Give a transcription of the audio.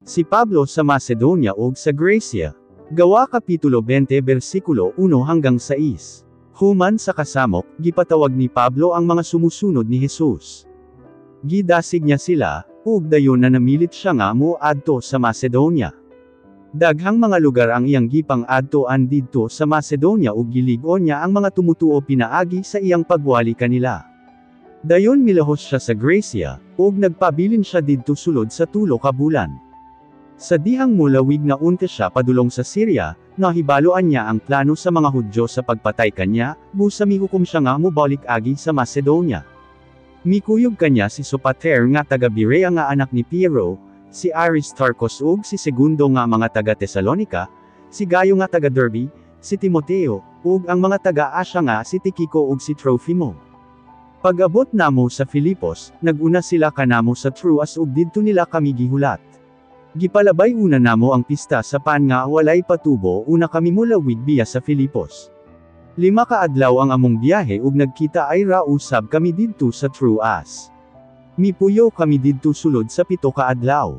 Si Pablo sa Macedonia ug sa Grecia. Gawa Kapitulo 20 versikulo 1 hanggang 6. Human sa kasamok, gipatawag ni Pablo ang mga sumusunod ni Jesus. Gidasig niya sila, ug dayon na namilit siya nga mo-adto sa Macedonia. Daghang mga lugar ang iyang gipang-adtoan didto sa Macedonia ug gilig-on niya ang mga tumutuo pinaagi sa iyang pagwali kanila. Dayon milahos siya sa Grecia, ug nagpabilin siya didto sulod sa 3 ka bulan. Sa dihang mulawig na unta siya padulong sa Syria, nahibaloan niya ang plano sa mga Hudyo sa pagpatay kanya, busa mihukom siya nga mobalik agi sa Macedonia. Mikuyog kanya si Sopater nga taga Berea nga anak ni Piero, si Aristarchus ug si Segundo nga mga taga Tesalonica, si Gayo nga taga Derbe, si Timoteo, ug ang mga taga Asia nga si Tiquico ug si Trofimo. Pag-abot namo sa Filipos, nag-una sila kanamo sa Troas ug didto nila kami gihulat. Gipalabay una namo ang pista sa pan nga walay patubo una kami mulawig biya sa Filipos. 5 ka adlaw ang among biyahe ug nagkita ay ra usab kami didto sa Troas. Mipuyo kami didto sulod sa 7 ka adlaw.